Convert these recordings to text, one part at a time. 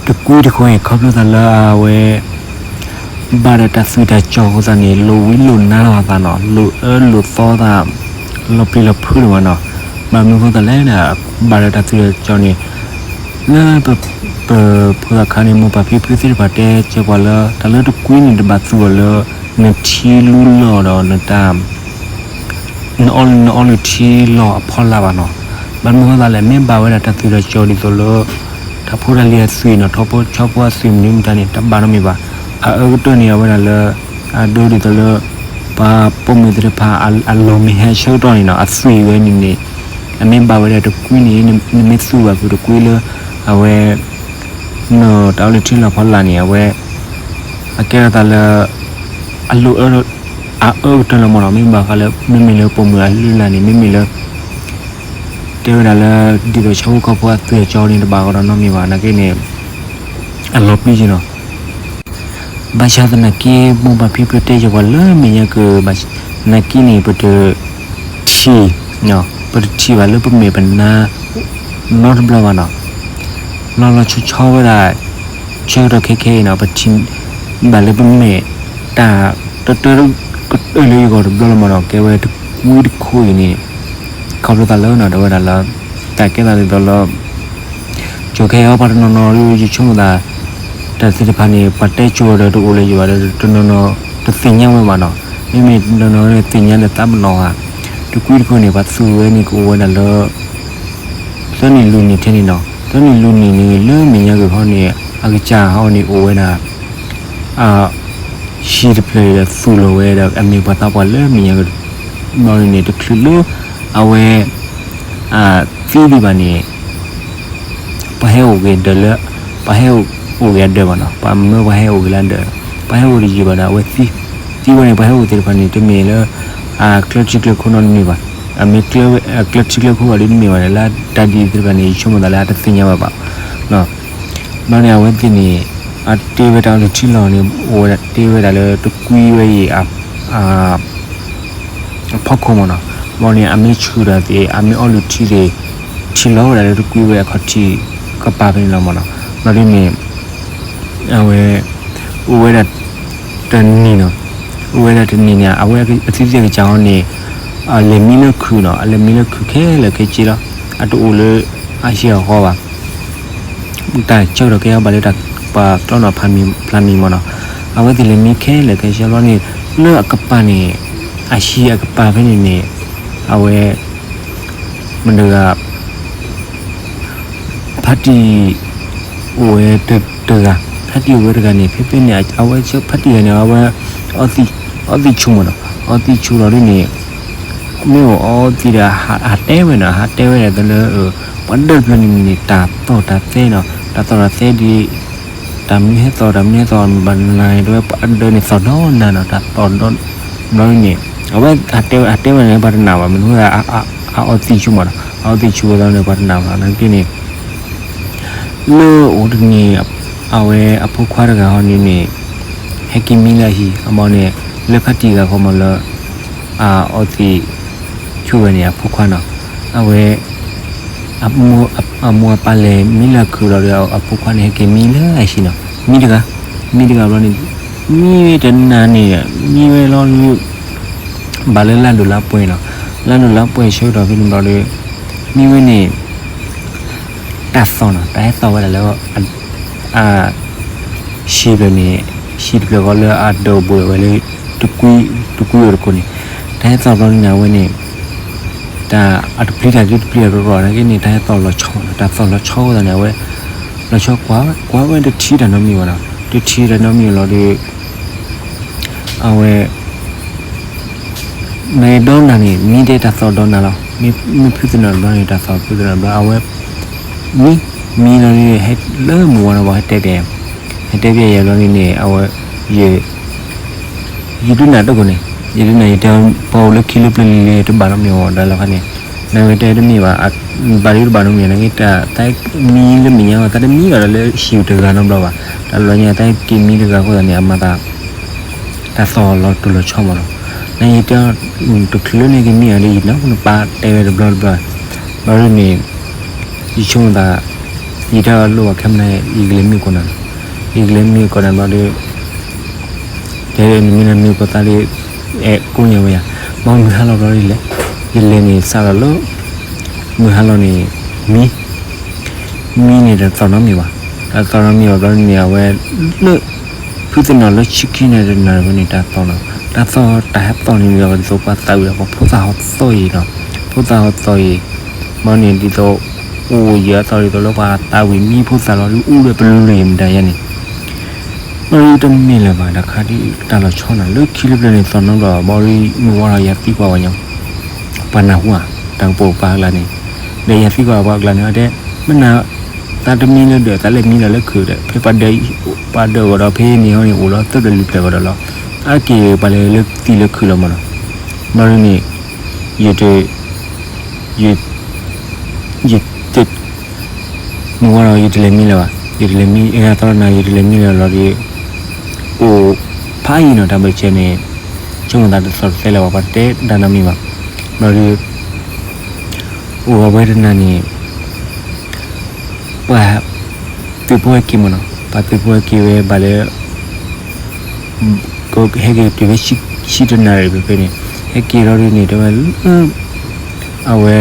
တကွံတဃိအံၤ ခီဖျိသးလၢအဝဲ ဘၣ်ဒီးတၢ်သွံၣ်တၢ်စီၤအဃိသတးန့ၣ် လိာ်ဝံလိာ်နါလိာ်သးနီၤ, လိာ်အၢလိာ်သီသး လီၤပျံၤလီၤဖုးဒံးဘၣ်နီၤ. ဘၣ်မနုၤအဃိသတးလဲၣ်န့ၣ် ဘၣ်ဒီးတၢ်သွံၣ်တၢ်စီၤန့ၣ် လၢပ ပဖိသၣ်ခါန့ၣ် မိၢ်ပၢ်ဖံဖုသ့ၣ်တဖၣ်တဲစၢၤပှၤလၢ တၢ်လၢတကွံန့ၣ် တဘၣ်သူအီၤလၢ နထံလူလီၢ်ဒီးနတၢ် နအီလုၢ်ထံလီၢ်အဖီလာ်ဘၣ်နီၤ. ဘၣ်မနုၤအဃိသတးလဲၣ် မ့ၢ်ဘၣ်ဝဲဒၣ်တၢ်သွံၣ်တၢ်စီၤဒ်သိးလၢ ထးဖိတၢ်လံၤအသွံၣ်နီၤ, ထီဖိဆီဖိအသွံၣ်မနုၤမတၤန့ၣ် တဘၣ်နီတမံၤဘၣ်. အအၢကတၢၢ်န့ၣ် အဝဲဒၣ်လၢ အဒိဒ်သိးလၢ ပှၤပိာ်မုၣ်သ့ၣ်တဖၣ် အလီၢ်မ့ၢ်ဟဲဆၢကတီၢ်န့ၣ်နီၤ, အသွံၣ်ဝဲန့ၣ်န့ၣ် အမ့ၢ်ဘၣ်ဝဲဒၣ်တကွံန့ၣ် နမ့ၢ်သူဘၣ်ဖုးတကွံလၢ အဝဲ နတၢ်အီလုၢ်ထံလီၢ်ဖီလာ်န့ၣ် အဝဲ အကဲထီၣ်သးလၢ အလိၣ်အၢ အအၢကတၢၢ်လီၤမးနီၤ. မ့ၢ်ဘၣ်ဃးလၢ မ့မ့ၢ်လၢပိာ်မုၣ်အလုၢ်အလၢ်န့ၣ် မ့မ့ၢ်လၢ တဲဝဲဒၣ်လၢ ဒ်သိးဆၣ်ဖိကီၢ်ဖိအသွံၣ်အစီၤန့ၣ် တဘၣ်ကဒီးနီတမံၤဘၣ် နာ်က့န့ၣ် အလီၤပျံၤက့ၤနီၤ. ဘၣ်ဆၣ်သနာ်က့ မိၢ်ပၢ်ဖံဖုတဲစၢၤပှၤလၢမဲာ်ညါက့ၤ ဘၣ်နာ်က့န့ၣ် ပတထံၣ် ပတထံၣ်ဘၣ်လၢပမဲာ်ပနါ နီတဘျီဘၣ်နီၤ. လီၤလီၤဆီဆီဝဲဒၣ် ဆၢကတီၢ်ခဲခဲအံၤနီၤ ပထံၣ်ဘၣ်လၢပမဲာ် တၢ်တတၢၢ်ကတၢၢ်လၢယဂီၢ်တဘျီလီၤမးနီၤ. ကဲဝဲတကွံတခိၣ်အံၤန့ၣ် ခီဖျိသးလၢနီၤ တဲဝဲဒၣ်လၢ တၢ်ကဲသးဒ်သိးလၢ ကၠီၤခဲအီၤပှၤတနီၤနီၤ ယဆိကမိၣ်သး တၢ်သ့ၣ်တဖၣ်န့ၣ် ပှၤတဲကၠိၤဒီးတအိၣ်လၢၤဘၣ်ဒီး တနီၤနီၤ တသ့ၣ်ညါဝဲဘၣ်နီၤ. မ့မ့ၢ်တနီၤနီၤသ့ၣ်ညါဒီးသးပနီၣ်ဧါ. တကွံတခိၣ်န့ၣ် ပှၤသူဝဲန့ၣ်ကအိၣ်ဝဲဒၣ်လၢ သၢနံၣ်လွံၢ်နံၣ်ထဲန့ၣ်နီၤ. သၢနံၣ်လွံၢ်နံၣ်န့ၣ် လၢမဲာ်ညါက့ၤခီန့ၣ် အကစၢ်ဟီန့ၣ်အိၣ်ဝဲဒၣ် အ ဟံၣ်တဖျၢၣ်ဒီးသူၣ်လီၤဝဲဒီး အမ့ၢ်ပှၤသးပှၢ်လၢမဲာ်ညါက့ၤ ဘျီန့ၣ်န့ၣ် တချုးလၢ အဝဲ အသံဒံးဘၣ်န့ၣ် ပှၤဟဲအိၣ်က့ၤဒၢးလၢ ပှၤဟဲအိၣ်က့ၤအဒၢးဘၣ်နီၤ. ပှၤမၢပှၤဟဲအိၣ်က့ၤလၢအဒၢး ပှၤဟဲအိၣ်တယံာ်ဘၣ်ဒီး အဝဲသံ သံဝဲန့ၣ် ပှၤဟဲအိၣ်သ့ၣ်တဖၣ်န့ၣ် တမ့ၢ်လၢ အကျဲထံကျဲခိၣ်နီတမံၤဘၣ်. အမ့ၢ်ကျဲထံကျဲခိၣ်ဘၣ်ဒီးတမ့ၢ်ဘၣ်န့ၣ် လၢတၢ်ဒ်အံၤသ့ၣ်တဖၣ်န့ၣ် ယဆိကမိၣ်သးလၢအတသ့ၣ်ညါဘၣ်ဘၣ် ဘျီန့ၣ် အဝဲသ့ၣ်န့ၣ် အတ့ဝဲတၢ်အီလုၢ်ထံလီၢ်န့ၣ် အိၣ်ဝဲဒၣ်တ့ဝဲဒၣ်လၢတကွံဝဲအံၤ အဖီခိၣ်မးနီၤ. ဘျီန့ၣ် အမ့ၢ်ဆူၣ်ဒီးသ့ၣ် အမ့ၢ်အီလုၢ်ထံသ့ၣ် ထံလီၤဝဲဒၣ်လၢတကွံဝဲအခီၣ်ထံးကပၤဖဲန့ၣ်လီၤမးနီၤ. ဘျီဒ်န့ၣ် အဝဲ အိၣ်ဝဲဒၣ်တနံၤနီၤ. အိၣ်ဝဲဒၣ်တနံၤန့ၣ် အဝဲအသံသ့ၣ်ကစၢ်ဟီန့ၣ် အလဲၤမံလၢခုးနီၤ. အလဲၤမံလၢခုးခဲလၢာ်ခဲဆ့လီၤ. အတအိၣ်လၢအဟံၣ်အဃီဘၣ်. တၢ်ဆၢကတီၢ်ကဲအီၤဘၣ်လၢတၢ်ပှၤကျီနီၣ်ဖးမံၤမးနီၤ. အဝဲသ့ၣ်လဲၤမံခဲလၢာ်ခဲဆ့ဘျီန့ၣ် လၢအကပၤန့ၣ် အဟံၣ်အကပၤဖဲန့ၣ်န့ၣ် အဝဲ မတၤတဂၤ ဖါတံၢ်အိၣ်ဝဲတဂၤ, ဖါတံၢ်အိၣ်ဝဲတဂၤန့ၣ် ဖဲဖဲန့ၣ် အဝဲဖါတံၢ်တဂၤန့ၣ် အဝဲ အီသံးဆူၣ်မးနီၤ, အီသံးဆူၣ်လီၤဒ်န့ၣ် မ့ၢ်အိၣ်အီသံးဒီး ဟးတဲဝဲနီၤ, ဟးတဲဝဲဒၣ်လၢ ပှၤဒၢးတဖျၢၣ်န့ၣ်န့ၣ် တၢ်သီၣ်တၢ်သဲနီၤ, တၢ်သီၣ်တၢ်သဲဒ် တၢ်မနုၤဟဲသီၣ် တၢ်မနုၤဟဲသီၣ် ဘၣ်နၤန့ၣ် တဝဲပှၤဒၢးန့ၣ်သီၣ်ဒီနၤနီၤ, တၢ်သီၣ်ဒီ ဘျီန့ၣ် အဝဲဟးတဲဝဲန့ၣ် ပှၤတနာ်ဘၣ် မနုၤ အအီသံးဆူၣ်မးနီၤ, အအီသံးဆူၣ်ဝဲသီန့ၣ် ပှၤတနာ်ဘၣ် နာ်က့န့ၣ် လၢအိၣ်တနံၤ အဝဲအဖိခွါတဂၤဟီန့ၣ်န့ၣ် ဟဲက့ၤမံလၢအဟံၣ် အမ့ၢ်န့ၣ် လၢဖါတံၢ်ဂၤဃီမးလၢ အအီသံးဆူၣ်ဝဲန့ၣ် အဖိခွါနီၤ, အဝဲ အမိၢ်အပၢ်လဲၤမံလၢခုးလီၤဒီး အဖိခွါန့ၣ် ဟဲက့ၤမံလၢအဟံၣ်နီၤ, မံတဂၤ မံတဂၤဘျီန့ၣ် မံဝဲတနၤန့ၣ် မံဝဲလီၤ ဘၣ်လၢလါဒိၣ်လါပှဲၤနီၤ, လါဒိၣ်လါပှဲၤဆၢကတီၢ်ဖဲန့ၣ်ဘျီဒီး မံဝဲန့ၣ် တၢ်သီၣ်နီၤ, တၢ်ဟဲသီၣ်ဝဲဒၣ်လၢ အ ဟံၣ်ဖျၢၣ်န့ၣ် ဟံၣ်တဖျၢၣ်ဃီလၢအဒၢးဘှဲးဝဲလၢ တကွံ တကွံအိၣ်တခိၣ်န့ၣ် တၢ်ဟဲသီၣ်ဘျီန့ၣ် အဝဲန့ၣ် တၢ်အတပျံၤတၢ်ဒ်တပျံၤတရီၤ နာ်က့န့ၣ် တၢ်ဟဲသီၣ်လီၤဆီနီၤ, တၢ်သီၣ်လီၤဆီအဃိသတးန့ၣ် အဝဲ လီၤဆီကွၢ်ဝဲတထံၣ်တၢ်နီတမံၤဘၣ်နီၤ, တထံၣ်တၢ်နီတမံၤလီၤဒီး အဝဲ မ့ၢ်ဒီနၤန့ၣ် မံတဲတၢ်သီၣ်ဒီနၤလီၤ, မ့ၢ်ဖုသနၢၣ်တဘျီန့ၣ် တၢ်သီၣ်ဖုသနၢၣ်တဘျီ အဝဲ မံ မံလီၤန့ၣ် ဟဲလၢမုၢ်ဝါဒီး ပှၤဟဲတဲပျဲ ဟဲတဲပျဲယၤဘျီန့ၣ်န့ၣ် အဝဲ ယ ယဒုးနၢ်တကိးန့ၣ် ယဒုးနၢ် ယတဲ ပှၤအိၣ်လၢခံလၢပျၢၤလံၤလံၤ တဘၣ်နီတမံၤအီၤ ဒီးလီၤဖဲန့ၣ် နဝဲတဲတမ့ၢ်ဘၣ် ဘၣ်ဒ်တဘၣ်နီတမံၤ နာ်က့ တၢ်သးမံလၢမဲာ်ညါ သးတမံဘၣ်ဒီးလၢဟံၣ်တဂၤနီတဘျီဘၣ်, တၢ်လီၤညါသးက့ၤမံတဂၤအဃိသတးန့ၣ် အမၤသး တၢ်သီၣ်လီၤတိၢ်လီၤဆီမးနီၤ, နယတဲ တချုးလၢနက့ၤမံအီၤဒီး ယနၢ်ဟူနပၢ်တဲဝဲတဘျီတဘျီ, ဘျီဒ်န့ၣ် ယဆိကမိၣ်သး ယတလိၣ်ဘၣ်ခဲမနၤ ယကလဲၤမံကိးနၤလီၤ. ယကလဲၤမံကိးနၤဘျီဒီး တဲနမံနမံကိးသးဒီး အဲၣ်ကိးညါဝဲယၤ, ဘၣ်မုၢ်ဟါလီၤဘျီဒ်လဲၣ်, ယလဲၤန့ၣ်စးထီၣ်လၢ မုၢ်ဟါလီၤန့ၣ် မံ မံန့ၣ်တသီၣ်နီတမံၤဘၣ်. တသီၣ်နီတမံၤဘၣ်ဘျီန့ၣ် အဝဲလၢ ဖုသ့ၣ်နီၣ်လၢဆံခံနၣ်ရံၣ်တနၣ်ရံၣ်ဝဲန့ၣ် တၢ်သီၣ်နီၤ, တၢ်သီၣ်တၢ်ဟဲသီၣ်န့ၣ်ဒီး ဒ်သိးပှၤသးဝံၣ်ဒီး ပှၤဖိသၣ်ဟီသီၣ်အံၤနီၤ, ဖိသၣ်ဟီသီၣ်အံၤ, ဘျီန့ၣ်ဒ်သိး အိၣ်ယဲအသီၣ်ဒ်သိးလၢပှၤသးဝံၣ်မံဖိသၣ်လီၤဒီး အူဒီးပလွံၢ်မတၤယါန့ၣ် ဘျီဒ်တမ့ၢ်လၢၤဘၣ် တၢ်ခါဒ်တၢ်လီၤဆီနၤ လၢခံလၢပျၢၤန့ၣ် သီၣ်နီဘျီ ဘျီဒ်မုၢ်ဝါထီၣ်ယၤသံကွၢ်ဝဲညီ ပှၤနၢ်ဟူဧါ, တၢ်ကပိာ်ပာ်အကျါန့ၣ်, ဒီးယၤသံကွၢ်ပှၤအကျါန့ၣ် အတဲ မ့ၢ်နၤ သးတမံလၢဒၢး သးလဲၤမံလီၤလၢခုးဒီး ဖဲပှၤဒၢး ပှၤဒၢးဂီၤဒီး ဖဲန့ၣ်ဟီန့ၣ် အိၣ်လီၤသၢဖျၢၣ်လွံၢ်ဖျၢၣ်ဂီၤဒီးလီၤ. အါက့ၤပှၤလဲၤလၢသံလၢခုးလီၤမးနီၤ. ဘျီဒ်န့ၣ် ယတ ယ ယတ မုၢ်ဝါထီၣ် ယတလဲၤမံလၢၤဘၣ်, ယတလဲၤမံ အသီနၤ ယတလဲၤမံလၢၤလီၤဒီး အိၣ်ဖးယံာ်နီၤ တၢ်ဘၢၣ်စၢၤန့ၣ် ဆိကမိၣ်သးတသီၣ်တသဲလၢၤဘၣ် ပှၤတတဲတၢ်နီတမံၤဘၣ်. ဘျီဒီး အိၣ်ဝဲတနၤန့ၣ် ပှၤသုးဖိဟဲက့ၤမးနီၤ, ပှၤသုးဖိဟဲက့ၤဝဲဘၣ်လၢ ဟဲက့ၤတုၤဖဲဆံတနၣ်ရံၣ်ဖဲဖဲန့ၣ်, ဟဲက့ၤလီၤဒ်န့ၣ် တဲဝဲလၢ အဝဲ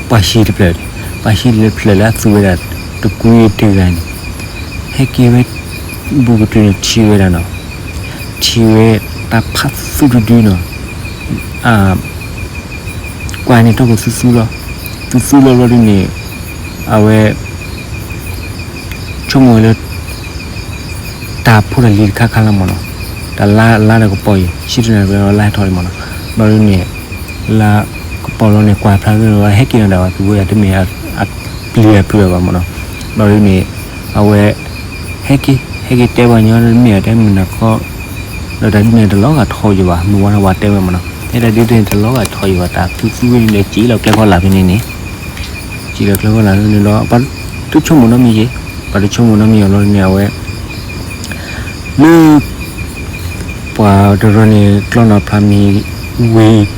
ပှၤဟံၣ်တဖျၢၣ်န့ၣ်, ပှၤဟံၣ်တဖျၢၣ်လၢအသူဝဲဒၣ် တကွံတဂၤန့ၣ် ဟဲက့ၤဝဲ ဘူးကတုၤန့ၣ်ထံၣ်ဝဲဒၣ်နီၤ, ထံၣ်ဝဲတၢ်ဖးသူတဒုနီၤ, ကွၢ်န့ၣ်တီၢ်ပူၤသူသူလီၤ, သူသူလီၤဘျီဒ်န့ၣ် အဝဲ ဆိကမိၣ်ဝဲလၢ တၢ်ဖိတၢ်လံၤတခါခါလီၤမးနီၤ, တၢ်လါလါဒီးကပီၤအံၤ ဆံတနၣ်ရံၣ်လါဟဲထီၣ်လံမးနီၤ, ဘျီဒ်န့ၣ် လါကပီၤလီၤန့ၣ် ကွၢ်ဖျါက့ၤဒီး ဟဲက့ၤနီၤဒၣ်ဝဲ သူဝဲဒၣ်တမ့ၢ်အပျံၤအဖုးလၢၤဘၣ်မးနီၤ, ဘျီဒ်န့ၣ် အဝဲ ဟဲက့ၤ ဟဲက့ၤတဲပှၤညီမ့ၢ်အတဲမုၢ်နၤခီ ဒီးတၢ်ဒ်န့ၣ်တလီၤဂာ်ထီၣ်ယံၤဘၣ် မုၢ်ဝါထီၣ်ပှၤတဲဝဲမးနီၤ, တဲတၢ်ဒ်န့ၣ်တလီၤဂာ်ထီၣ်ယံၤဘၣ် တၢ်သူသူဝဲန့ၣ်ဒီး စံၣ်လီၤကျဲခီလာ်ဖဲန့ၣ်န့ၣ် စံၣ်လီၤကျဲခီလာ်ဖဲန့ၣ်ဒီး ပှၤတဆိကမိၣ်နီတမံၤယဲ, ပှၤတဆိကမိၣ်နီတမံၤအီၤလီၤန့ၣ် အဝဲ လၢ ပှၤတရၢန့ၣ် ကျီနီၤဖျါ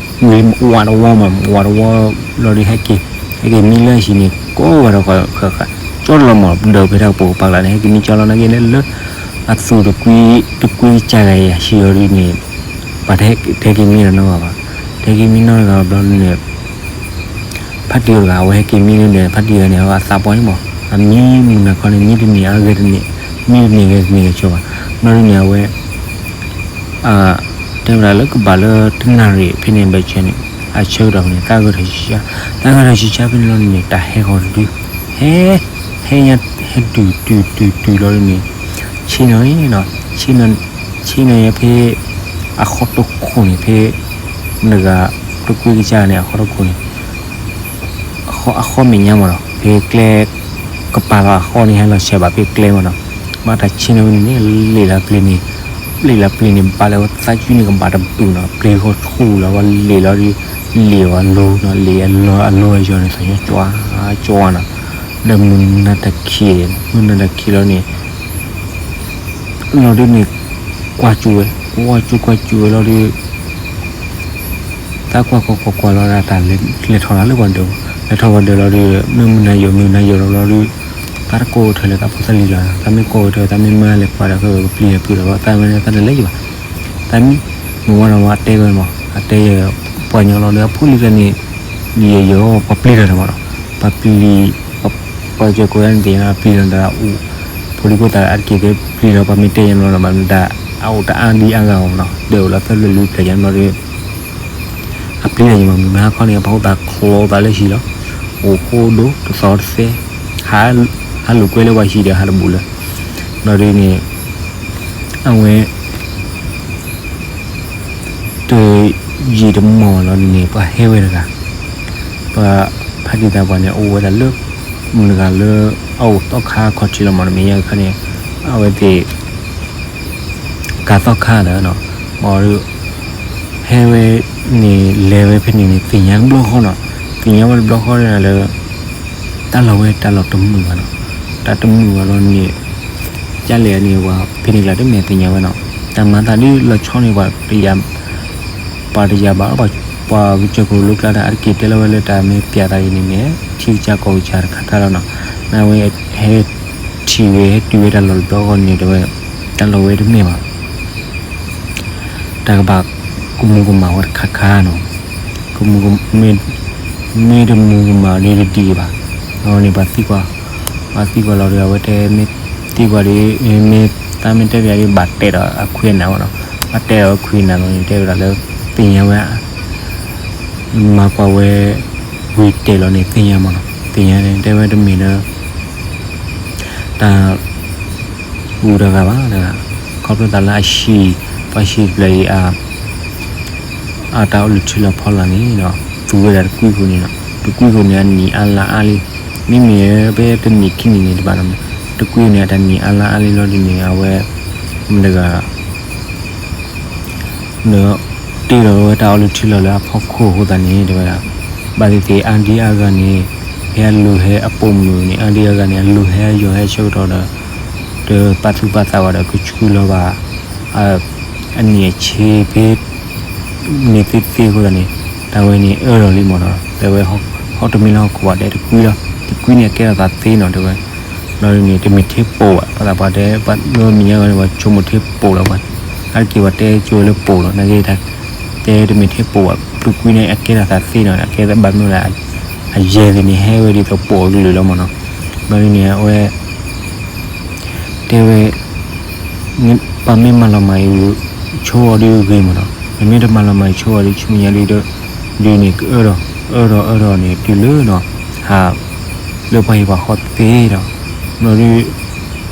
မံၤ ဝံၤ ဝံၤဝးတဝီမး ဝးတဝီလီၤဒီး ဟဲက့ၤ ဟဲက့ၤမံလၢဟံၣ်န့ၣ် ကိးဝဲဒီးဃၣ်ဃၣ် ကၠီလီၤမး ဒၢးဖဲတၢ်ကပိာ်ကပၤကျါန့ၣ် ဟဲက့ၤမံကၠီလီၤနာ်က့န့ၣ် လၢ အသူၣ်တကွံ တကွံကစၢ်ဂၤအံၤအဟံၣ်အီၤဒ်န့ၣ် ပှၤတဟဲက့ၤမံနီတဂၤဘၣ်, တဟဲက့ၤမံနီတဂၤဘျီန့ၣ် ဖါတံၢ်အီၤတဂၤ အဝဲဟဲက့ၤမံလၢန့ၣ် ဖါတံၢ်အီၤန့ၣ် အသးပှၢ်န့ၣ်မး အမံမုၢ်နၤခီန့ၣ် မံတနံၤအဂ့ၤတနံၤ မံတနံၤဂ့ၤတနံၤဂ့ၤဆိဘၣ်, ဘျီဒ်န့ၣ် အဝဲ တဲဝဲဒၣ်လၢကဘၣ်လၢတနၣ်ရံၣ်ဖဲန့ၣ် ဘၢၣ်စၢၤန့ၣ် အဆၢကတီၢ်ဖဲန့ၣ် သးဂၢၢ်ထီၣ်ဆံးဆါ, သးဂၢၢ်ထီၣ်ဆံးဆါဖဲန့ၣ်လီၤန့ၣ် တၢ်ဟဲဃီၤတဒု ဟဲ ဟဲညါ ဟဲတုၤတုၤတုၤတုၤလီၤဒ်န့ၣ် ဆ့ၣ်နီၤန့ၣ် ဆ့ၣ်နီၤ ဆ့ၣ်နီၤယဲဖဲ အဃီတခိၣ်န့ၣ် ဖဲ နဂၤ တကွံကစၢ်န့ၣ် အဃီတခိၣ်န့ၣ် အဃီမဲာ်ညါမးနီၤ ဖဲကျဲ ကပာ်လီၤအဃီန့ၣ် ဟဲလီၤဆဲးဘၣ်ဖဲကျဲမးနီၤ, ဘၣ်တၢ်ဆ့ၣ်နီၤဝဲန့ၣ်န့ၣ် လ့ၣ်လီၤပျံၤန့ၣ် လ့ၣ်လီၤပျံၤန့ၣ် ဘၣ်လၢဝဲသးစုန့ၣ်ကဘၣ်တဘုၣ်နီၤ ပျံၤဃီဆူၣ်လီၤဝဲလ့ၣ်လီၤဒီး လ့ၣ်ဝဲလိၤနီၤ လ့ၣ်အလီၤအယီၤန့ၣ် သးညီကၠီကၠီနီၤ, ဒီးမုၢ်နၤတၢ်ခံး မုၢ်နၤတၢ်ခံးလီၤန့ၣ် လီၤဒ်န့ၣ် ကွၢ်ကၠူဝဲ ကွၢ်ကၠူကွၢ်ကၠူဝဲလီၤဒီး သးကွၢ်ကွၢ်ကွၢ်ကွၢ်လီၤဒီး တၢ်လဲၤထီၣ်လၢပှၤဒၢး, လဲၤထီၣ်ပှၤဒၢးလီၤဒီး မ့ၢ်မုၢ်နၤယိာ် မုၢ်နၤယိာ်လီၤလီၤဒီး သးတကိးဝဲထဲလဲၣ် သးဖိသၣ်လံၤလီၤ, သးမ့ၢ်ကိးဝဲထဲ သးမ့ၢ်မၤလဲၤကွၢ်ဒီး ကပျံၤအပျံၤလီၤ သးမ့ၢ်သးတလဲၤယံၤဘၣ်, သးမံ မုၢ်ဝါထီၣ်ဝဲတဲဝဲမး အတဲယဲ ပှၤညီလီၤဒီး အဖိလံၤတဂၤန့ၣ် ယဲယဲ ပှၤပျံၤတၢ်န့ၣ်မးနီၤ, ပှၤပျံၤ ပှၤစၢၤကိးယါန့ၣ် သ့ၣ်ညါပျံၤလီၤတၢ်အိၣ်, ဖိဒံဖိသၣ်အါတက့ၢ်သ့ၣ်ပျံၤလီၤ ပှၤမ့ၢ်တဲယါန့ၣ်လီၤ မ့ၢ်တၢ်အအိၣ်တအါဒံအါဂၤမးနီၤ, ဒၢးအိၣ်လီၤသၢဖျၢၣ်လွံၢ်ဖျၢၣ်ယါန့ၣ်လီၤဒီး အပျံၤတၢ်ယံၤမး မုၢ်နၤခီန့ၣ် အဖီခိၣ်သးချီသးလၢဟံၣ်လီၤ, အိၣ်ဃိဒိ တသီတသဲ, ဟးလိာ်ကွဲလၢပှၤဟံၣ်ဒီးဟးတဘူးလၢၤ, ဘျီဒ်န့ၣ် အဝဲ တယံာ်တမီၢ်လီၤန့ၣ် ပှၤဟဲဝဲတဂၤ, ပှၤဖါတံၢ်သးပှၢ်န့ၣ် အိၣ်ဝဲဒၣ်လၢ မုၢ်တဂၤလၢ အအိၣ်သီခါခီၣ်ထံးလီၤမး တမ့ၢ်ယါခါန့ၣ် အဝဲသ့ၣ် ကၤသီခါဒီး မ့ၢ် ဟဲဝဲန့ၣ် လဲၤဝဲဖဲန့ၣ်န့ၣ် သ့ၣ်ညါတဘျီဃီနီၤ, သ့ၣ်ညါဝဲတဘျီဃီလၢ တၢ်လီၢ်ဝဲတၢ်လီၢ်တမုာ်ဘၣ်နီၤ, တၢ်တမုာ်ဘၣ်လီၤန့ၣ် ကလဲၣ်န့ၣ် ပှၤဖဲန့ၣ်ကျါတမ့ၢ်သ့ၣ်ညါဝဲနီၤ, တၢ်မၤသးဒ်လီၤဆီန့ၣ် ပှၤတယာ် ပှၤတယာ်ဘၣ်လီၤ, ပှၤ ပှၤကစၢၢ်ခိၣ်လိကျါန့ၣ် အတက့ၢ်တဲလီၤဝဲလၢတၢ်မ့ၢ်ပျးသးအံၤန့ၣ်န့ၣ် ထံကစၢ်ကီၢ်ကစၢ်တခါတၢ်လီၤနီၤ. နဝဲဟဲထံၣ်ဝဲ ဟဲတုၤဝဲတၢ်လီၢ်တဘျီဃီန့ၣ် တဲဝဲ တၢ်လီၢ်ဝဲတမ့ၢ်ဘၣ် တၢ်ကဘၣ်ကမူၤကမၣ်ဝဲတခါခါနီၤ. ကမူၤကမၣ် မ့ၢ်တမူၤကမၣ်ဒ်တဒံးဘၣ်. အဝဲန့ၣ် ပှၤသံကွၢ်, ပှၤသံကွၢ်လီၤဒီး အဝဲတဲမ့ၢ်သံကွၢ်ဒီး မ့ၢ်သးမ့ၢ်တဲပျးဒီး ဘၣ်တဲဒီးအခွံအနးဝဲနီၤ. ဘၣ်တဲဒီးအခွံအနးလီၤန့ၣ် တဲဝဲဒၣ်လၢ သ့ၣ်ညါဝဲ မၤကွၢ်ဝဲ ဝံၤတဲာ်လီၤန့ၣ် သ့ၣ်ညါမးနီၤ. သ့ၣ်ညါန့ၣ် တဲဝဲတမ့ၢ်လၢ တၢ် အူတဂၤဘၣ်, ခီဖျိသးလၢအဟံၣ်, ပှၤဟံၣ်တဖျၢၣ်အံၤ အတၢ်အိၣ်လုၢ်ထံလီၤဖီလာ်န့ၣ်ဒီး သူဝဲဒၣ်တကွံဃိန့ၣ်ဒီး တကွံဃိန့ၣ် အနံၣ်အါလါအါလံ. မ့မ့ၢ်ဖဲတနံၣ်ခံနံၣ်န့ၣ်တဘၣ်နီၤ, တကွံဃိန့ၣ် အတၢ်နံၣ်အါလါအါလံလီၤဒ်န့ၣ် အဝဲ မတၤတဂၤ ဒီးတ့ၢ်လီၤဝဲတၢ်အိၣ်လုၢ်ထံလီၤလၢအဖီခိၣ်အဃိသတးန့ၣ် တဲဝဲဒၣ် ဘၣ်သ့ၣ်သ့ၣ်အါဒံအါဂၤန့ၣ် ဖဲအလိၤဟဲအပိာ်မုၣ်န့ၣ် အါဒံအါဂၤန့ၣ် အလိၤဟဲအယီၤဟဲဆၢကတီၢ်ဒီး တပာ်သူၣ်ပာ်သးဘၣ်ဒီးကဆှုလီၤဘၣ် အနံၣ်အဆ့ဖဲ န့ၣ်သ့သ့အဃိသတးန့ၣ် တၢ်ဝဲန့ၣ်အၢၣ်လီၤလံမးနီၤ. တဲဝဲ ဟီတမ့ၢ်လၢဟီၣ်ခိၣ်ဘၣ် တဲတကွံလီၤ. တကွံန့ၣ် အကဲထီၣ်သးသ့နီၤ တဲဝဲ လီၤဒ်န့ၣ် တမ့ၢ်ထဲပိာ်ဘၣ် ပှၤသးပှၢ်တဲ လၢမဲာ်ညါဂီၤန့ၣ် ပှၤဆိကမိၣ်ထဲပိာ်လီၤ ပှၤ အါတက့ၢ်ပှၤတဲကၠိဝဲလၢပိာ်လီၤ နာ်က့ တဲတမ့ၢ်ထဲပိာ်ဘၣ် တကွံန့ၣ် အကဲထီၣ်သးသ့နီၤ အကဲဘၣ်မနုၤလဲၣ် အယဲၢ်သ့ၣ်န့ၣ် ဟဲဝဲဒ်သိးပိာ်အကလုာ်လီၤမးနီၤ. လီၤဒ်န့ၣ် အဝဲ တဲဝဲ ပှၤမ့ၢ်မၤလီၤမၢ်အံၤ ဆိအီၤဒ်ဂ့ၤမးနီၤ နမ့ၢ်တမၤလီၤမၢ်အံၤ ဆိအီၤဒ်ဆူမဲာ်ညါဒ် ဒ်န့ၣ် ကအၢၣ်ဒီး အၢၣ်ဒီးအၢၣ်ဒီးန့ၣ် တုၤလၢနီၤ ဟး လၢပှၤဟံၣ်ပှၤဃီသ့ဒီး လီၤဒ်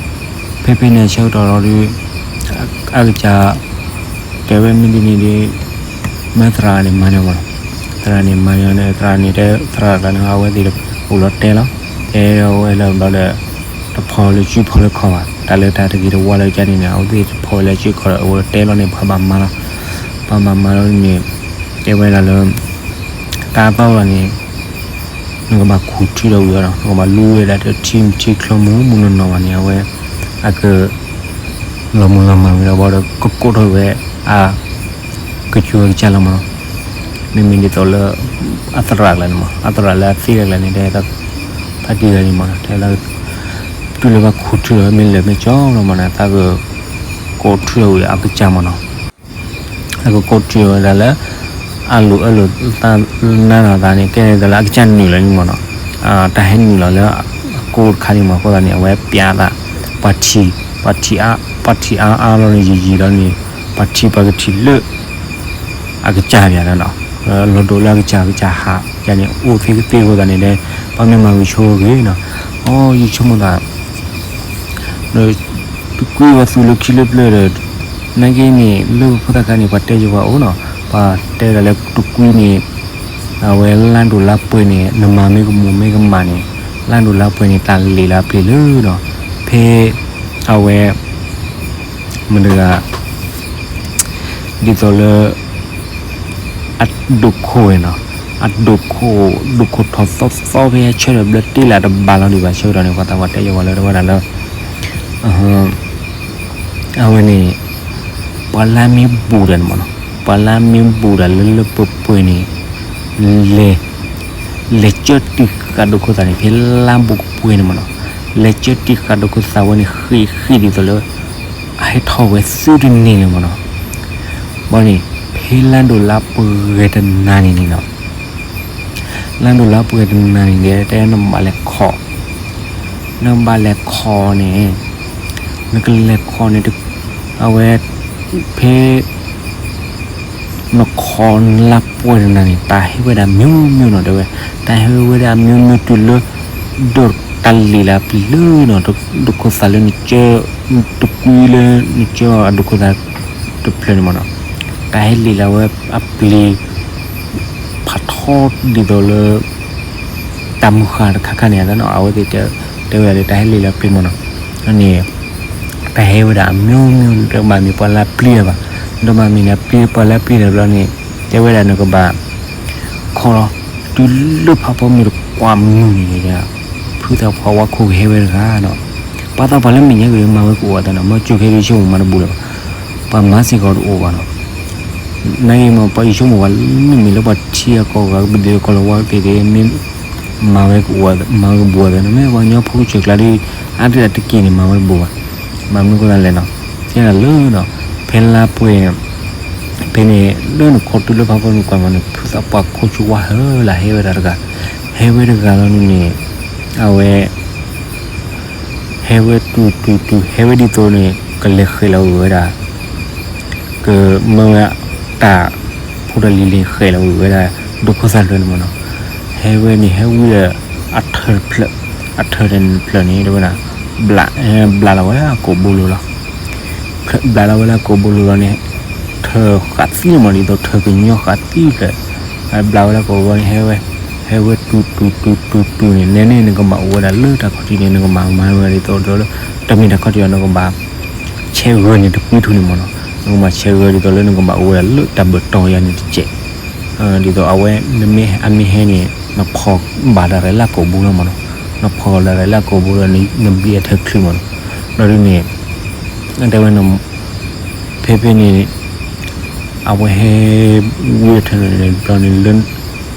ဖဲဖဲန့ၣ်ဆၢကတီၢ်လီၤဒ် အကစၢ် တဲဝဲမ့ၢ်ဒ်န့ၣ်ဒ် မ့ၢ်သရၣ်န့ၣ်မၤန့ၢ်မး သရၣ်န့ၣ်မၤန့ၢ်န့ၣ် သရၣ်န့ၣ်တဲ သရၣ်တဂၤန့ၣ် အဝဲသ့ၣ်အိၣ်လီၤတဲလီၤ တဲဝဲလၢဘျီဒီး တဖီလၢစုဖီလၢခီဘၣ် တၢ်လၢတၢ်တဂ့ၤတဝါလၢကန့ၣ်န့ၣ် အဝဲသ့ၣ်တဖီဝဲလၢစုခီဒီး အဝဲတဲလီၤန့ၣ် ပှၤဘၣ်မၤလီၤ ပှၤဘၣ်မၤလီၤန့ၣ် တဲဝဲဒၣ်လၢ တၢ်အသီလီၤန့ၣ် နကဘၣ်ခူၣ်ထုးဒီးဝံၤအီၤဒီး နကဘၣ်လူဝဲဒၣ်ဒီးထံမုၢ်ထံချီမုၢ်မုၢ်နီၢ်နီၢ်ဘၣ်န့ၣ် အဝဲ အက လီၤမုၢ်လီၤမၢ်ဝံၤဒီးဘၣ်ဒီး ကကိးထီၣ်ဝဲ အ ကစၢ်ကစၢ်လီၤမးနီၤ. မ့မ့ၢ်ဒ်သိးလၢ အသရၣ်ကျါန့ၣ်မး အသရၣ်လၢအသ့တဂၤန့ၣ် တဲ ဖးတံၢ်ဂၤန့ၣ်မးနီၤ တဲ တုၤလၢဘၣ်ခူၣ်ထုးဒီးမ့ၢ်လၢာ်မ့ၢ်ကၠီလီၤမးနီၤ သးက ကိးထုးဒီးဝံၤအကစၢ်မးနီၤ. အကကိးထုးဝဲဒၣ်လၢ အလိၤအၢၣ်လိၤသးနါနီၤသးန့ၣ် ကဲဒ်သိးလၢအကစၢ်နုာ်လီၤန့ၣ်မးနီၤ. တၢ်ဟဲနုာ်လီၤလၢအကိးတခါန့ၣ်မး အဃိသတးန့ၣ် အဝဲပျးသး ပှၤထံၣ် ပှၤထံၣ်အါ ပှၤထံၣ်အါအါလီၤန့ၣ် ယံာ်ယံာ်လီၤန့ၣ် ပှၤထံၣ်ပှၤကထံၣ်လၢ အကစၢ်ပျးလီၤနီၤ. လီၤဒိးလၢအကစၢ် ကစၢ်ဟး ကန့ၣ် အိၣ်သ့ကသ့အဃိသတးန့ၣ် ပှၤမ့ၢ်မၤဂ့ၤဆိဂ့ၤနီၤ. အိ ယဆိကမိၣ်သး တကွံဝဲသူလၢခံလၢပျၢၤဒီး နာ်က့န့ၣ် လၢပဖိသၣ်ခါန့ၣ် ပှၤတဲယၤပှၤအိၣ်နီၤ, ပှၤတဲဒၣ်လၢတကွံန့ၣ် အဝဲလါဒိၣ်လါပှဲၤန့ၣ် နမၤမ့ၢ်ကမူၤမ့ၢ်ကမၣ်န့ၣ် လါဒိၣ်လါပှဲၤန့ၣ် တၢ်လံၣ်လၢအပျ့ၤလၢနီၤ, ဖဲ အဝဲ မတၤတဂၤ ဒ်သိးလၢ အဒိၣ်ခိၣ်ဝဲနီၤ, အဒိၣ်ခိၣ် ဒိၣ်ခိၣ်ထီၣ်သီသီဖဲဆၢထၢၣ်ဘျၢတ့ၢ်လၢတဘၣ်လီၤဒံးဘၣ်ဆၢကတီၢ်န့ၣ် ပှၤသးပှၢ်တဲယၤပှၤလၢတဝဲဒၣ်လၢ အဝဲန့ၣ် ပှၤလၢမ့ၢ်ဘူးတၢ်န့ၣ်မးနီၤ, ပှၤလၢမ့ၢ်ဘူးတၢ်လၢလၢပှဲၤပှဲၤန့ၣ် လဲၤ လဲၤကၢတံၢ်ဃာ်ဒိၣ်ခိၣ်သးန့ၣ် ဖဲလါဘူးကပှဲၤန့ၣ်မးနီၤ, လဲၤကၢတံၢ်ဃာ်ဒိၣ်ခိၣ်သးဝဲန့ၣ် ဃ့ၢ်ဃ့ၢ်ဒ်သိးလၢ အဟဲထီၣ်ဝဲသုတန့ၢ်လၢၤမးနီၤ. ဘၣ်န့ၣ် ဖဲလါဒိၣ်လါပှဲၤတနၤန့ၣ်န့ၣ်နီၤ လါဒိၣ်လါပှဲၤတနၤန့ၣ်ဒီး တဲနဘၣ်လဲၤခီၣ်, နဘၣ်လဲၤခီၣ်န့ၣ် နကလဲၤခီၣ်န့ၣ် အဝဲ ဖဲ နခီၣ်လါပှဲၤတနၤန့ၣ် တၢ်ဟဲဝဲဒၣ်မျိုးမျိုးနီၤ တဲဝဲ, တၢ်ဟဲဝဲဒၣ်မျိုးမျိုးတုၤလၢ ဒီးတၢ်လံၣ်လၢအပျ့ၤလၢနီၤ ဒိၣ်ခိၣ်သးလၢနကၢ တကွံလၢနကၢအဒိၣ်ခိၣ်သးတဖျၢၣ်န့ၣ်မးနီၤ, တၢ်ဟဲလံၣ်လၢအဝဲအပျ့ၤ ဖးထီဒ်သိးလၢ တၢ်မုၢ်ဃၢ်တခါခါန့ၣ် အဝဲသ့ၣ်တဲဝဲဒၣ်လၢတၢ်ဟဲလံၣ်လၢအပျ့ၤမးနီၤ, န့ၣ် တၢ်ဟဲဝဲဒၣ်အမျိုးမျိုး တဘၣ်မ့ၢ်ပှၤလၢပျံၤတၢ်ဘၣ်, တဘၣ်မ့ၢ်န့ၣ်ပျံၤပှၤလၢပျံၤတၢ်ဘျီန့ၣ် တဲဝဲဒၣ်နကဘၣ် ခီလီၤ, တုၤလၢဖးဖီမုၢ်တကွၢ်မုၢ်န့ၣ် ဖုသးပှၢ်ဝါခိၣ်ကဟဲဝဲတဂၤနီၤ, ပှၤသးပှၢ်လၢမဲာ်ညါက့ၤမၤဝဲကအိၣ်အသးနီၤ, မ့ၢ်ကၠိခဲဒုးဆိကမိၣ်မၤတဘူးလၢၤဘၣ်, ပှၤမၤစ့ၢ်ကီးတအိၣ်ဘၣ်နီၤ, နာ်က့မ့ၢ်ပှၤယဆိကမိၣ်ဝဲလၢမ့မ့ၢ်လၢပှၤထံအကီၢ်ဂၤကပဒုးကီၢ်လီၤဝါကသ့ၣ်ဒီး မ့ၢ်မၤဝဲကအိၣ် မၤဝဲကဘူးအသးန့ၣ် မ့ၢ်ပှၤကညီဖိကစၢၢ်ကျါဒီး အါတက့ၢ်တက့ၢ်န့ၣ် မၤဝဲတဘူးဘၣ်. ဘၣ်မနုၤအဃိသတးလဲၣ်နီၤ, တဲဒၣ်လၢနီၤ ဖဲလါပှဲၤ ဖဲန့ၣ် လၢနခီတုၤလၢဖးဖီနကွၢ်မးန့ၣ် ဖုသးပှၢ်ခိၣ်ဆူဝါဟၢလၢဟဲဝဲဒၣ်တဂၤ, ဟဲဝဲတဂၤလီၤန့ၣ် အဝဲ ဟဲဝဲတူၤတူၤတူၤ ဟဲဝဲဒ်သိးန့ၣ် ကလဲၤဃဲးလီၤဂ့ၤဝဲဒၣ် ကမၢဝဲတၢ်ဖိတၢ်လံၤလံၤဃဲးလီၤဂ့ၤဝဲဒၣ် ဒိခိၣ်သၣ်တဖျၢၣ်န့ၣ်မးနီၤ, ဟဲဝဲန့ၣ် ဟဲဝံဒီး အထၢၣ်တဖျၢၣ်, အထၢၣ်တဖျၢၣ်န့ၣ် တဲဝဲဒၣ် ဘျးလီၤဝဲဒၣ်ကိာ်ဘိလိၤလီၤ. ဘျးလီၤဝဲဒၣ်ကိာ်ဘိလိၤလီၤန့ၣ် ထၢၣ်ဃးသံလီၤမး ဒ်သိးထၢၣ်ကညီဃးသံတဖျၢၣ်, ဘျးဝဲဒၣ်ကိာ်ဘိန့ၣ် ဟဲဝဲ, ဟဲဝဲတူၤတူၤတူၤတူၤတူၤန့ၣ် နဲန့ၣ် နကဘၣ်အိၣ်ဝဲဒၣ်လၢတၢ်ခီၣ်ထံးန့ၣ် နကဘၣ်မၤဝဲဒၣ်ဒ်သိးဒီး တမ့ၢ်တၢ်ခီၣ်ထံးအီၤ နကဘၣ် ဆဲးဂၢၢ်န့ၣ်တကွံထူၣ်န့ၣ်မးနီၤ, နကဘၣ်ဆဲးဂၢၢ်ဒ်သိးလၢနကဘၣ်အိၣ်ဝဲဒၣ်လၢတၢ်ဘၢၣ်တီၤယၤန့ၣ်တစဲး, ဒ်သိးအဝဲ နမ့ၢ်အမ့ၢ်ဟဲန့ၣ် နဖီၣ်ဘၣ်ဒၣ်ရဲၣ်လၢကိာ်ဘိလီၤမးနီၤ, နဖီၣ်ဒၣ်ရဲၣ်လၢကိာ်ဘိဒီး နဘျံးအထၢၣ်ချုးမးနီၤ, ဒီးဒ်န့ၣ် တဲဝဲ ဖဲဖဲန့ၣ် အဝဲဟဲဝံအထၢၣ်န့ၣ် ဘျီန့ၣ်လၢ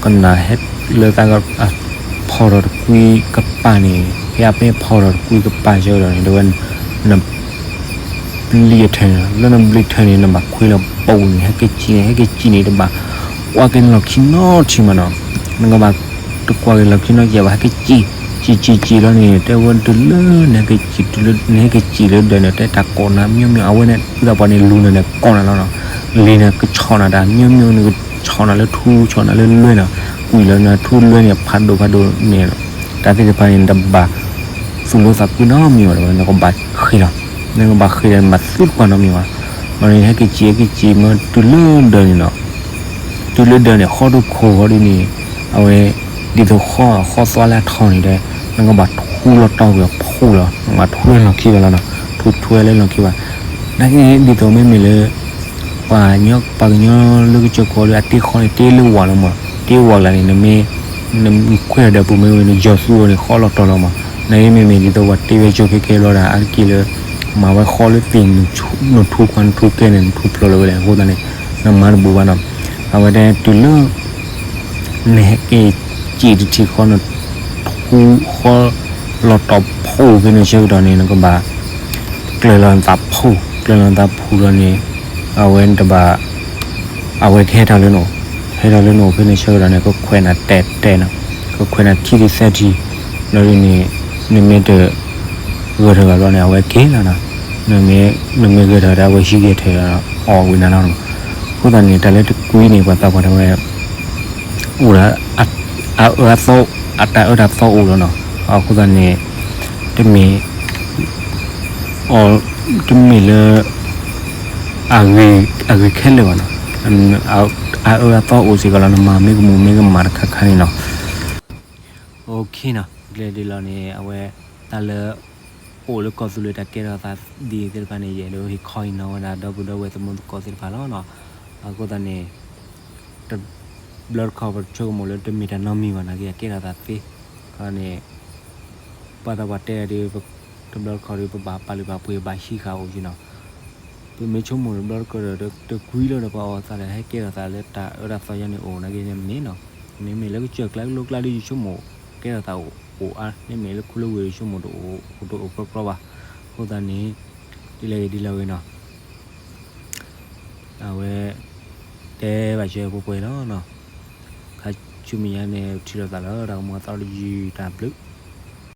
ကနၣ်ဟဲလၢသး ဖီၣ်ထီၣ်တကွံကပၤန့ၣ် ဖဲအပ့ၤဖီၣ်ထီၣ်တကွံကပၤဆၢကတီၢ်န့ၣ် တဲဝဲ နဘျံးအထၢၣ်န့ၣ် လၢနဘျံးထၢၣ်န့ၣ် နဘၣ်ခွံလီၤပူၤန့ၣ် ဟဲက့ၤစံၣ်န့ၣ် ဟဲက့ၤစံၣ်န့ၣ် တဘၣ်ကွၢ်က့ၤလီၢ်ခံနီတထံၣ်မးနီၤ, နကဘၣ်တကွၢ်က့ၤလီၢ်ခံနီတစဲးဘၣ် ဟဲက့ၤစံၣ်, စံၣ်စံၣ်စံၣ်လီၤန့ၣ် တဲဝဲတုၤလၢ နဟဲက့ၤစံၣ် တုၤလၢ နဟဲက့ၤစံၣ်လၢဒၢးန့ၣ် တဲတၢ်ကိးနၤ မျိုးမျိုး အဝဲန့ၣ် ဖုသးပှၢ်န့ၣ် လူၤနၤန့ၣ် ကိးနၤလီၤနီၤ, လံာ်န့ၣ် ကဆီၣ်နၤတၢ် မျိုးမျိုး န့ၣ် ကဆီၣ်နၤလၢထူ ဆီၣ်နၤလၢလွဲနီၤ, ကွံာ်လီၤနၤထူလွဲန့ၣ် ဖးဒိၣ်ဖးဒိၣ်န့ၣ် တၢ်သ့ၣ်တဖၣ်န့ၣ် နတဘၣ်သူၣ်လၢသးကွံနီတမံၤဘၣ်, နကဘၣ်ဃ့ၢ်လီၤ, နကဘၣ်ဃ့ၢ်ဒီး နဘၣ်သူတကွၢ်နီတမံၤဘၣ်, ဘၣ်န့ၣ် ဟဲက့ၤစံၣ် ဟဲက့ၤစံၣ် မ့ၢ်တုၤလၢဒၢးန့ၣ်နီၤ တုၤလၢဒၢးန့ၣ် ဃီဒိၣ်ခိၣ်ဃီဒ်န့ၣ် အဝဲ ဒ်သိးဃီ ဃီသွါလၢအထီန့ၣ်ဒီး နကဘၣ်ထူလီၤတီၤကွံာ်အဖှိၣ်လီၤ, နကဘၣ်ထူလၢလီၢ်ခံဘၣ်လီၤနီၤ, ထူထူဝဲလၢလီၢ်ခံဘၣ်, နာ်က့ဒ်သိးမ့မ့ၢ်လၢ ပှၤကညီ ပှၤကညီလၢကစၢၢ်ခိၣ်ဒီး အတ့ဃီန့ၣ် တ့လၢဝးလီၤမး, တ့ဝးကျါန့ၣ် နမ့ၢ် နခွဲးဒီးပူၤမ့ၢ်ဝဲ နယီၤသူအီၤန့ၣ် ဃီလီၤတီၤလီၤမး, နာ်က့မ့မ့ၢ်ဒ်သိးပှၤတ့ဝဲကၠိခဲကဲဘျီဒၣ် အါတက့ၢ်လၢ မၤဝဲဃီလၢသ့ၣ် နထူခွါနထူကဲန့ၣ် နထူဖျိးလၢၤဝဲလဲၣ်, အဃိသတးန့ၣ် နမၤတဘူးဘၣ်နီၤ, အဝဲတဲတုၤလၢ နဟဲက့ၤစံၣ်တထံၣ်ဃီ နထူဃီလီၤတီၤဖှိၣ်ဖဲန့ၣ်ဆၢကတီၢ်န့ၣ် နကဘၣ် ကျၢၤလီၤနသးဖှိၣ်, ကျၢၤလီၤနသးဖှိၣ်လီၤန့ၣ် အဝဲတဘၣ် အဝဲကဟဲထီၣ်လၢနအိၣ်, ဟဲထီၣ်လၢနအိၣ်ဖဲန့ၣ်ဆၢကတီၢ်န့ၣ် ကခွဲးနၤတဲာ်တဲာ်နီၤ, ကခွဲးနၤခံထံၣ်သၢထံၣ်, ဘျီဒ်န့ၣ် နမ့ၢ်တ ဂဲၤထၢၣ်ဘၣ်ဘျီန့ၣ် အဝဲက့ၤလီၤနီၤ, နမ့ၢ် နမ့ၢ်ဂဲၤထၢၣ်ဒီး အဝဲဟံးဂဲၤထၢၣ်ဒီး အီၣ်ဝံၤနၤလီၤနီၤ, အဃိသတးန့ၣ် တၢ်လၢတကွံန့ၣ် ပှၤသးပှၢ်တဲဝဲ အိၣ်ဒီး အအၢအသီ အတၢ်အၢတၢ်သီအိၣ်လီၤနီၤ, အဃိသတးန့ၣ် တမ့ၢ် အီၤ တမ့ၢ်လၢ အဂ့ၤ အဂ့ၤခဲလၢာ်ဘၣ်နီၤ, အအၢအသီအိၣ်စ့ၢ်ကီးလီၤ နမၤမ့ၢ်ကမူၣ်မ့ၢ်ကမၣ်တခါခါန့ၣ်နီၤ, အိၣ်ခ့နီၤ, ကျဲဒ်လီၤန့ၣ် အဝဲ တၢ်လၢ အိၣ်လၢကီၢ်သူလ့ၤတၢ်ကဲထီၣ်သးဒ်သ့ၣ်တဖၣ်န့ၣ် ယအဲၣ်ဒိးဟ့ၣ်ခီဟ့ၣ်နီၤဝဲဒၣ် ဒီပုၢ်ဒီဝဲၢ်သမူသကိးသ့ၣ်တဖၣ်လီၤနီၤ, အဃိသတးန့ၣ် တဘျီတခီၣ်ပဆိကမိၣ်လၢတမ့ၢ်တၢ်နီတမံၤဘၣ်နာ်က့ အကဲထီၣ်သးသ့, န့ၣ် ပှၤသးပှၢ်တဲဒ် တဘျီတခီၣ်ဒီး ပဘၣ်ပာ်လုၢ်ပာ်ပှ့ၤဘၣ်ဟံးဃာ်အိၣ်က့ၤနီၤ, ပမ့ၢ်ဆိကမိၣ်တဘျီတခီၣ်ဒီး တကွံလီၤဒီးပှၤအီၣ်သးဒီး ဟဲကဲထီၣ်သးလၢတၢ်အၢတၢ်သီယါန့ၣ်အိၣ်နာ်က့န့ၣ်မ့ၢ်နီၤ, မ့မ့ၢ်လၢကစၢၢ်ကျါကလိကျါဒီး ယဆိကမိၣ် ကဲထီၣ်သးအိၣ်အါ, မ့မ့ၢ်လၢခူလၢဝ့ၢ်ဒီး ယဆိကမိၣ်တအိၣ် တအိၣ်ကြီကြီဘၣ်, အဃိသတးန့ၣ် ဒ်လဲၣ်ဂ့ၤဒ်လဲၣ်ဂ့ၤနီၤ အဝဲ တဲဘၣ်ဆၢပှဲၤပှဲၤလီၤနီၤ, ခါဆူမဲာ်ညါန့ၣ် ပထံၣ်လိာ်သးလၢတၢ်ကမူၤအသီတယုၢ်တၢ်ဘျုး